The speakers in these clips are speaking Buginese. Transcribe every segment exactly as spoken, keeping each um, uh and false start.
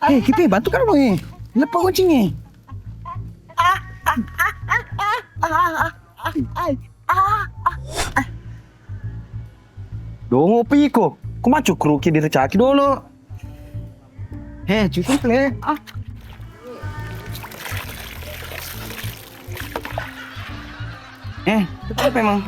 Hei, kipe, bantu kan lo, eh. Lepas kuncinya. Dongo piko, ko maccukkuruki diricaki dolo. He, cukup le. Eh, tetap emang.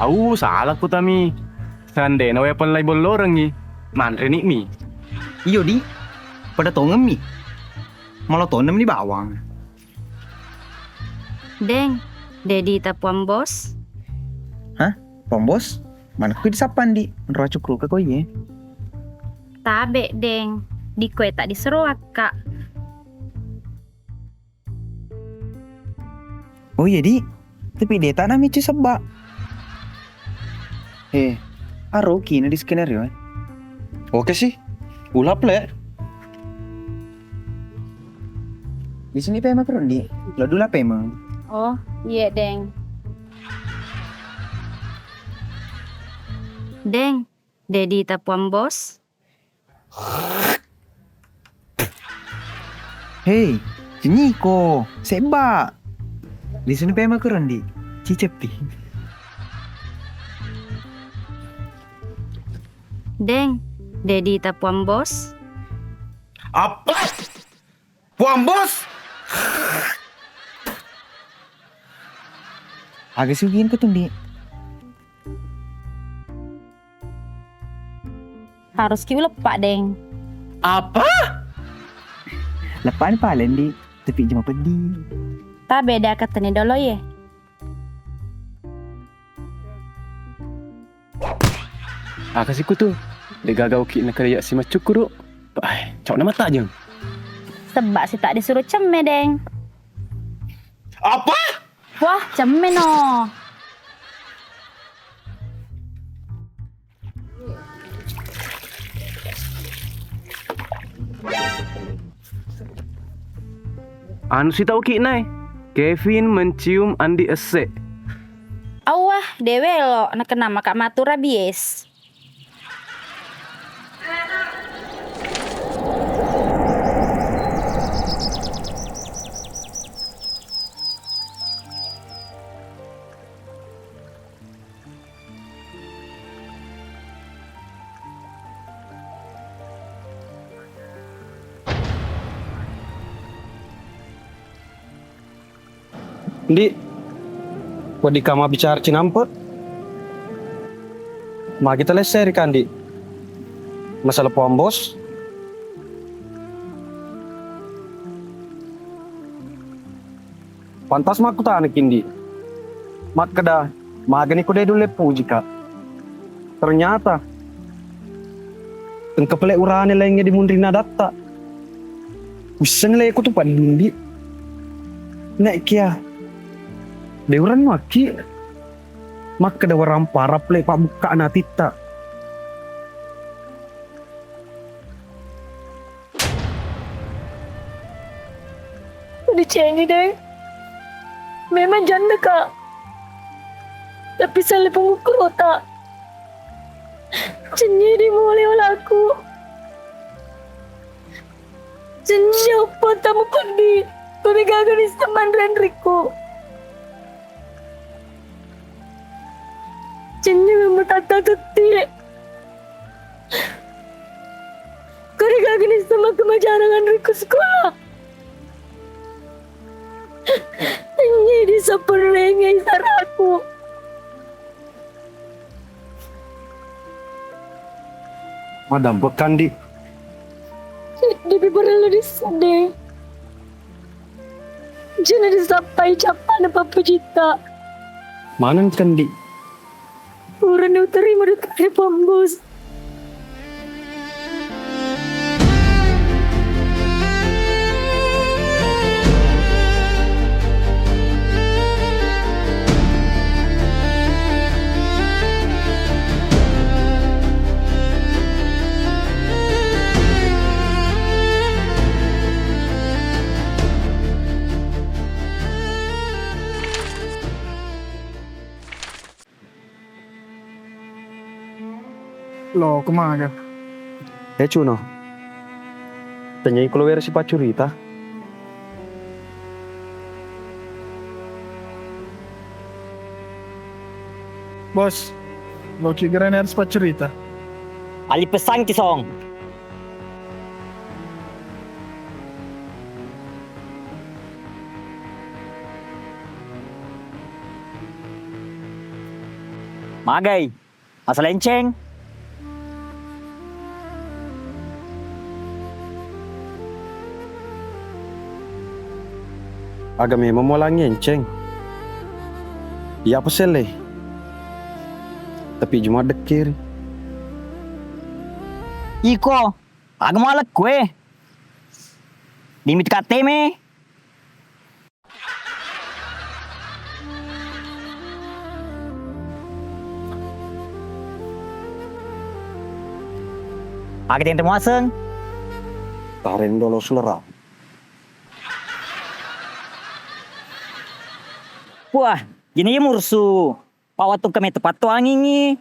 Au, salah ku tami. Seandainya wae pellai bollorengngi, manreni mi. Iyo, Di. Pada tongemmi. Malah tonem di bawang. Deng, dedi ta Puang Bos? Hah? Puang Bos? Mana kui disappan, Di? Roa cukruka ko iye. Tabe, Deng. Di koe tak diseroakka. Oh iya, Di. Tapi de' tana micu sebba. Eh, aro kina di skenario, eh. Oke sih. Ulap le. Di sini pema kerundi. Lo dula pema. Oh, iya, Deng. Deng, dedi ta Puang Bos? Hei, cinyiko, sebba. Di sini pema kerundi. Ciceppi. Deng, dedi ta Puang Bos? Apa? Puang Bos? Aga sugin ketundi. Harus ki uleppa, Deng. Apa? Leppani pale, Ndi. Tapi jema peddi. Tabe de' akkatenni dolo ye. Aga sikutu. De' gaga uki nakariak si maccukkuru. Ai, cau na matajeng. Sebba si tak disuruh cemme, Deng. Apa? Wah, cemme no. Anu sitauki nai, Kevin mencium Andi esse. Awah, dewe lo, nakena maka matu rabies. Ndi, weddikka mabbicara cinampe'? Magi talesseri kandi'? Masalah Puang Bos? Pantas makkutanaki, Ndi. Makkeda, magani ko de' dulle pujika. Ternyata, engka pale' urane laingnge di munrinna adatta. Wisseng le ko tu paddindi. Naekia, de' urennuakki. Makkeda warang parap le pabbukka'na atitta. Udah cengi, Deng. Memang janda, Kak. Tapi salah pengukur otak. Cengi di mulai olaku. Cengi apa tamu peddi. Kau gagal di semanran riku. Cenni memang tata tetti. Kau gagal di sama kemajarangan riku sekolah. Ini di seperengi saraku. Madampekan, Ndi. Lebih perlu disedih. Jena disappai cappana pappajitta. Maneng kandi. Purani uterima duka ri pambos. Lo, kumaga? Eh, Cuno. Tanya iko lo wera sipaccurita. Bos, lo ki gerane harus paccurita. Ali pesan ki, Song. Magai, masa lenceng? Aga memang mualangngi enceng. Iya apa selle? Tapi juma dekkeri. Iko, aga mualekku e. Dimi tekatteme. Aga tenre muaseng? Tareng dolo selera. Wah, jini mursu. Pawattu kame tepattu angingngi.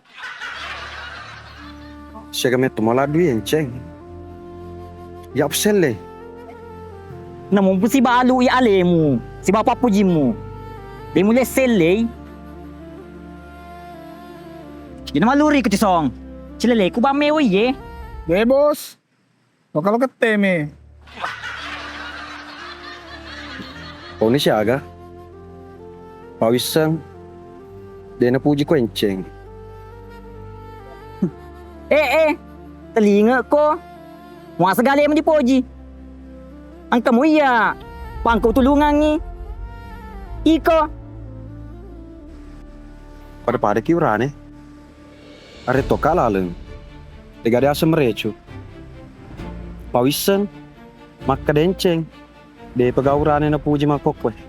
Siaga metto mala dui enceng. Yap selle. Namumpu sibalu i alemu, sibawa pappujimmu. Demu le sellei. Ina maluri ku tisong. Cileleku bamme woye. De, Bos. Loka-loka teme. Poni siaga? Pawisseng, de napuji ko enceng. Eh, eh, telinga ko. Muasa galemu dipoji. Engka mu iya pangkau tulungangi. Iko. Pada-pada ki urane. Arettoka laleng. Dega diaseng merecu. Pawisseng, makka denceng. De pegau urane napuji makkokkoe.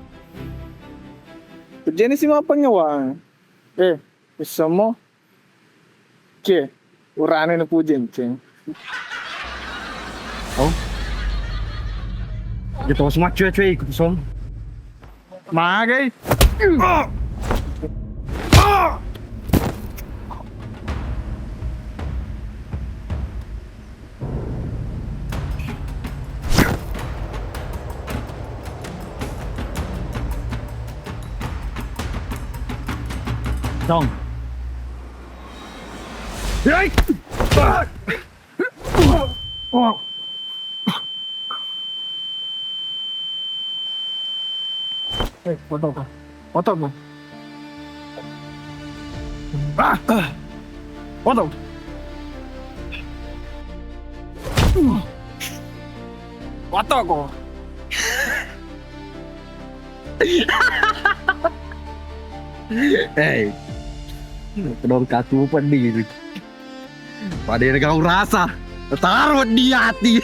Pejeni si mappangewang. Eh, issemmo. Cie, urane napuji enceng. Oh. Gitu semua cuy-cuy ikut song. Magai. Dong. Yai! Eh, foto ko. Foto ko. Ah! Foto. Foto ko. Hei, kedong katupa diri. Pada gau rasa, taruh di hati.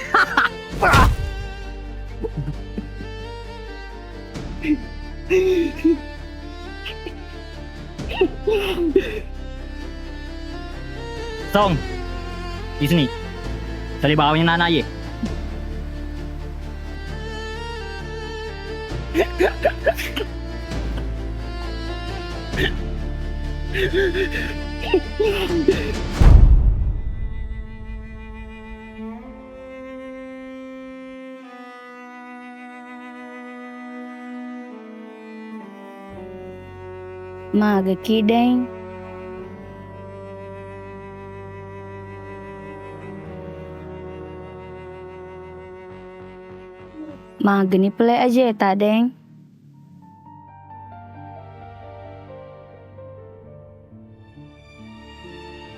Song, di sini. Sali bawanya nana ye. Magaki, Deng? Magani pale ajeta, Deng?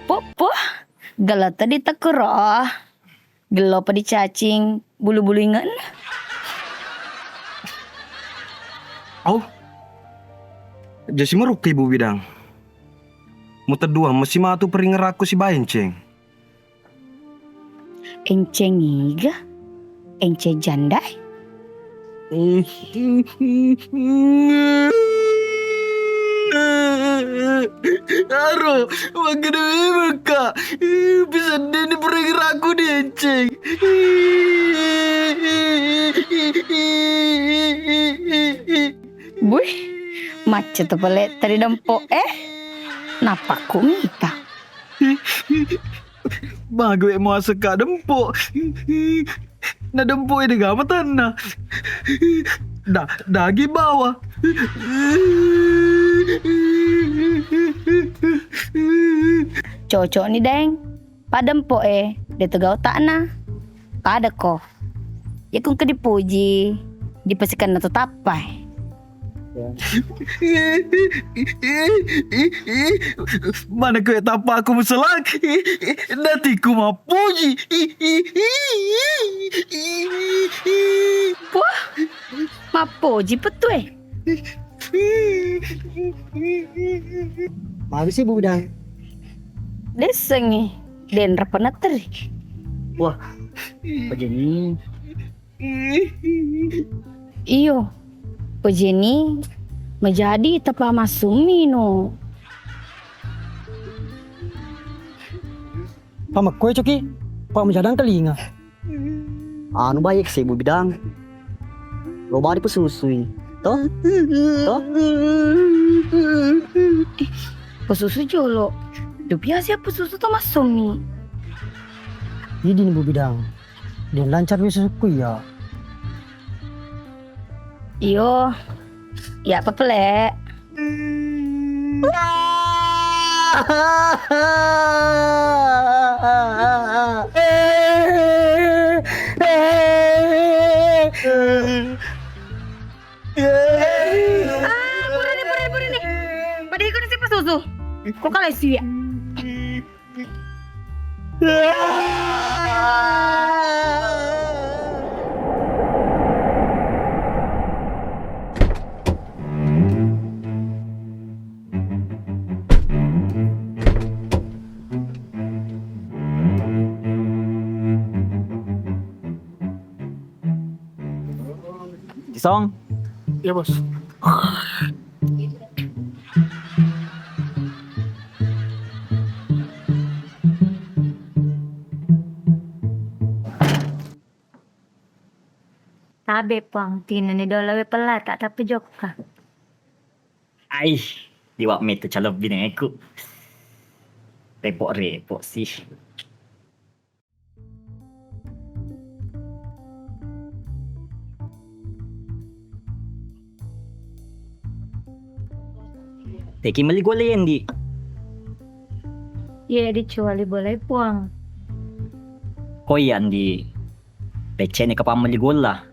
Puh, puh, gelo tadi tekuro. Gellopa dicacing bulu-bulu inge'na. Oh, jasi marukka Ibu Bidang. Mutedduang mesi matu peringerakku sibawa enceng. Enceng iga? Enceng janda e? Aro, makkeda memengka. Pesenni pura geraku denceng. Buih, macca tu pale tadi dempo e. Napakku mita. Mague muaseng ka dempo. Na dempo e dega matanna. Da, dagi bawa. Cocok ni, Daeng. Padempo e, de tega otakna. Pada ko. Iya kungke dipuji, dipasikenna tu tappa e. Mana kue tappa aku musalak? Datiku mapuji. Wah, mapuji petue. Magi si Bu Bidang? Dessengi, denra penetteri. Wah, pajeni. Iyo, pajeni majadi tapa massummi no. Pamakkoe coki, pa majadang kelinga. Anu baik sih Bu Bidang. Lo bari pesusui. Toh? Toh? Pesusu jolo. Lu biasa pesusu to massummi. Idin Bu Bidang. Den lancar wi susukku iya. Iyo. Ya apa pele? Ah, purane, purane, purane. Pada ikut si pesusu. Kok kalah sih ya? Song. Iya, Bos. Tabe, Puang, tinani dola we pella tak tapejokka. Ai, liwa' metto calebbineku. Repot-repot sih. Teki melli golla iya, Ndi? Iya, dicuali bolai, Puang. Ko iya, Ndi, pecce'ni kapang melli golla.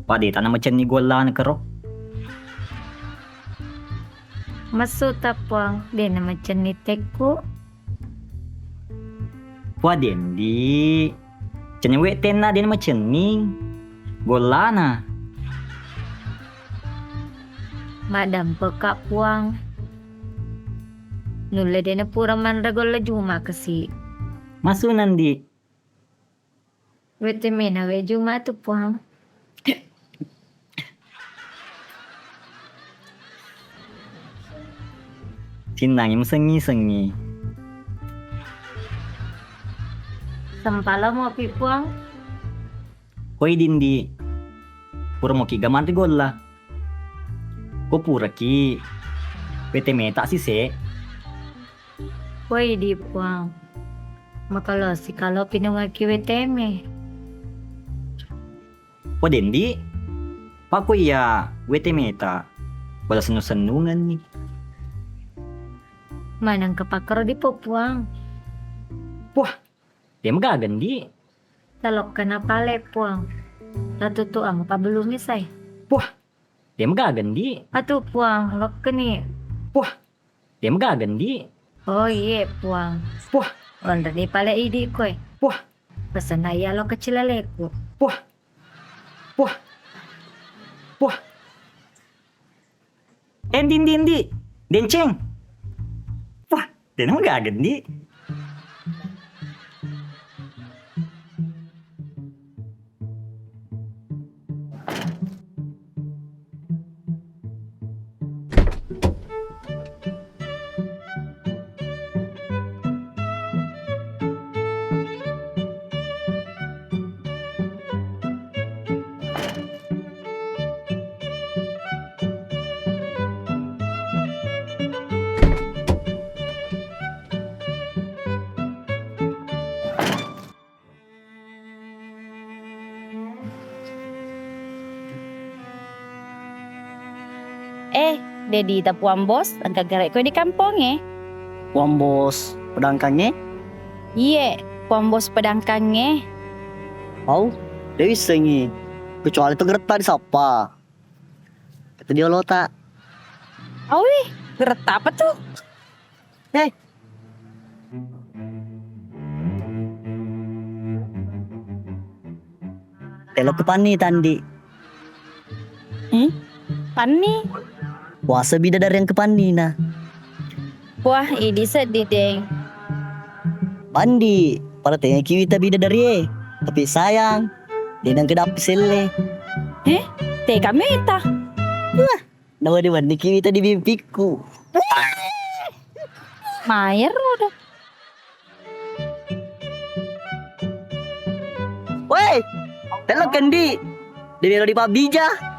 Pade tana macenni golla na kero. Massuta, Puang, de na macenni tekku. Puang, dendi. Cenni we' tenna de na macenning. Gollana. Maddampeka, Puang. Nulle de na pura manre golla Juma' kasi. Masuna, Ndi. We' temena we' Juma' tu, Puang. Sinnangi musengngi-sengngi. Sempala mopi, Puang. Koi dindi, pura moki gaman ri golla. Ko puraki, we' temeta sise. Woi di Puang, makalosi kalo pinungaki we' teme. Podendi, pako iya we' temeta, bala sennu-sennungenni. Maneng kepakkero dipo Puang. Puah, de' magaga ndi. Talokkana pale Puang. Tatutuang pabelumi sai. Puah, de' magaga ndi. Atu Puang, lokkeni. Puah, de' magaga ndi. Oh iye Puang. Puah. Onreni pale idi koe. Puah. Pesenna iya lo kecilaleku. Puah. Puah. Puah. Eh, ndi, ndi, ndi. Denceng. Puah, de' magaga ndi. De diita Puang Bos, engka gare' ko di kampongnge. Puang Bos pedangkangnge? Iye, Puang Bos pedangkangnge. Au, de wissengngi. Kecuali to geretta disappa. Kata dia olota. Awi, geretta apa tu? Eh. Telokku panni tandi. Hmm? Panni? Puasa bidadari yang kepannina. Wah, idi seddi, Deng. Mandi, pada tengaki wita bidadari e. Tapi sayang, de nengka dapi selle. Eh, tega meta? Wah. Nawa diwanniki wita di mimpikku. Maero do. Woi, tello kendi. De melo dipabbija.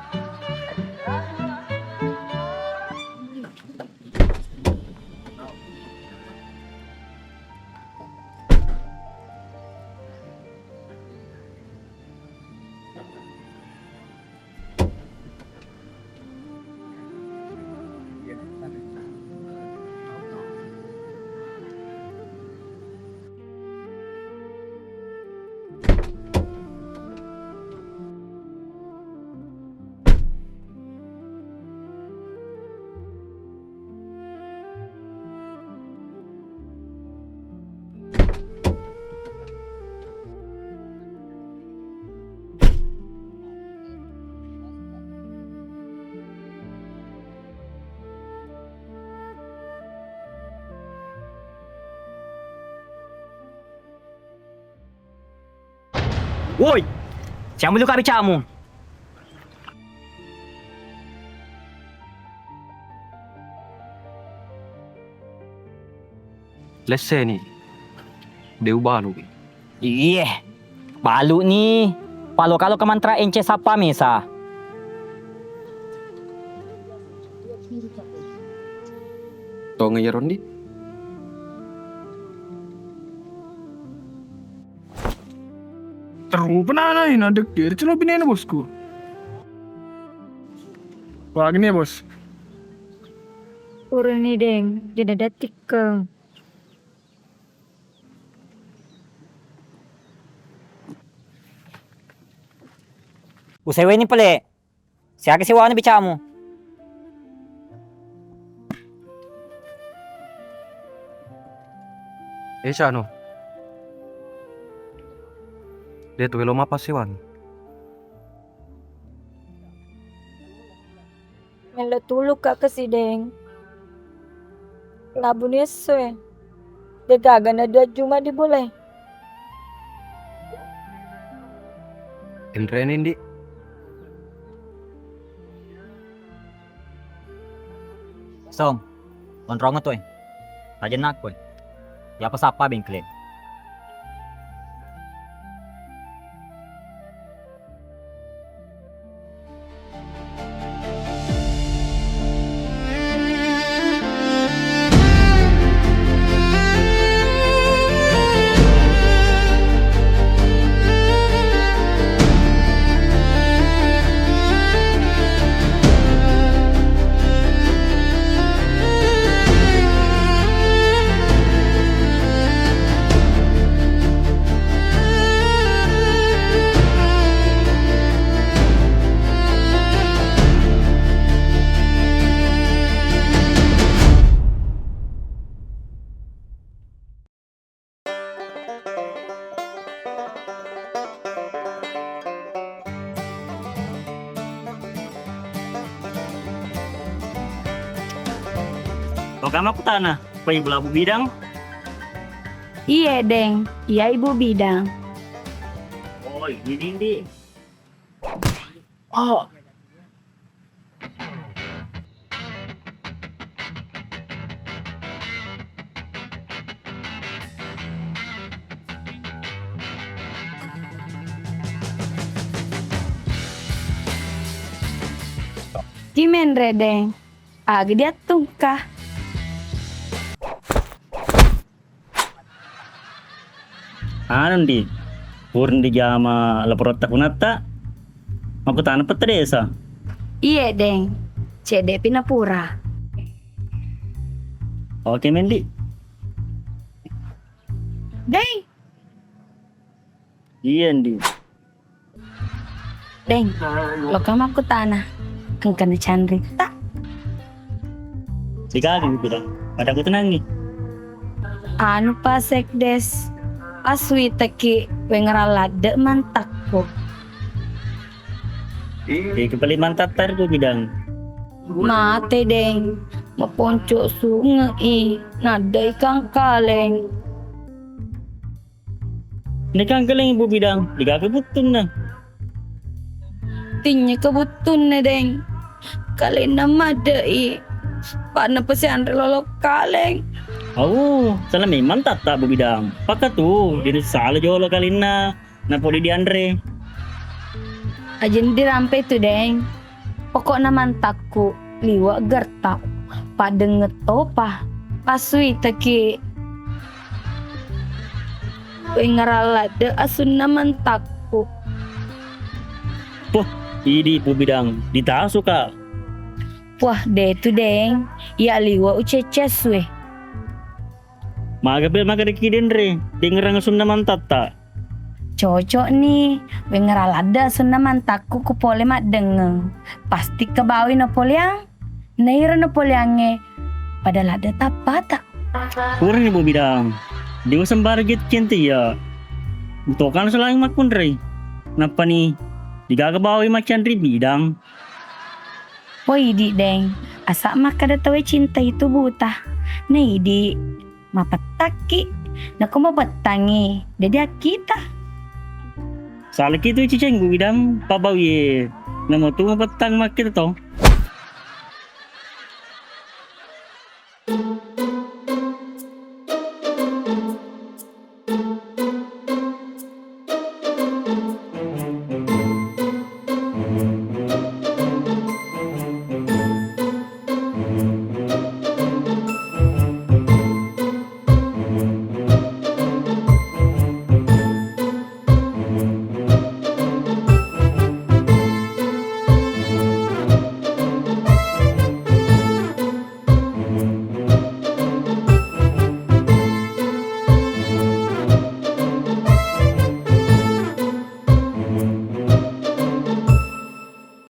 Woi! Siamu luka bicamu? Lesseni, de ubalu'i. Iye, balu'ni. Palo-kalo ke mantra ence sappa mesa. Tonga iya rondi. Teru penana ina dek diri celo binena bosku. Wah, gini ya, Bos. Uruni, Deng, jena datikeng. Useweni pale. Siaga siwana bicamu? Eh, Cano. De tu welo mapasiwani. Melo tulukka kasi, Deng. Labuni essoe. De gaga na dua juma di bolae. Enreni, Ndi. Song, onrongo tu e. Tajenna ko e. Yapa sappa bengkele. Oga makkutana, ko Ibu Labu Bidang? Iye, Deng. Iya, Ibu Bidang. Oh, ini, Ndi. Oh. Ki menre, Deng. Aga diattungka? Anu, Ndi, purani dijama laporatta kunatta, makkutana petta desa? Iye, Deng. cedde'pi napura. Oke, Mendi. Deng. Iya, Ndi. Deng, loka makkutana, engka nacanritta? Degaga, Bidang. Pada kutenangi. Anu pa, Sekdes, asuitaki wengngerang ladde mantakku. Eh, kepali mantattar ku, Bidang. Mate, Deng. Maponco sunge'i, nadda ikang kaleng. Nekang kaleng, Bu Bidang, degaga buttunna. Tinnyaka buttunna, Deng. Kalenna madde'i. Panna pasi anre lolo kaleng. Au, salah memang tatta, Bu Bidang. Pakatu, diri sala jolo kalenna. Napoli dianre. Ajin dirampe tu, Deng. Pokokna mantakku liwe' gerta', paddengngeng topa, pasuitaki. Wengngerang ladde' asunna mantakku. Poh, idi' Bu Bidang, ditasuka. Puah, de' tu, Deng. Iya liwe' ucecce asue. Maga bel makkeda ki denre, dengngerang asunna mantatta. Cocok ni, wengngerang ladde' asunna mantakku ku pole maddengngeng. Pasti kebawi napoleang. Nairo napoleangnge pada ladde' tappata. Purani, Bu Bidang. Dewa sembarang gitu cinta iya. Butokan selain makkunrei. Nappa ni, degaga bawai macanri Bidang. Woi, idi', Deng, asa' makkeda tauwe cinta itu buta. Na idi', mapettakki. Nako mapettangngi, jadi akkita. Salaki tu ciceng, Bu Bidang, pabawie. Namo tu mapettang makkeda to.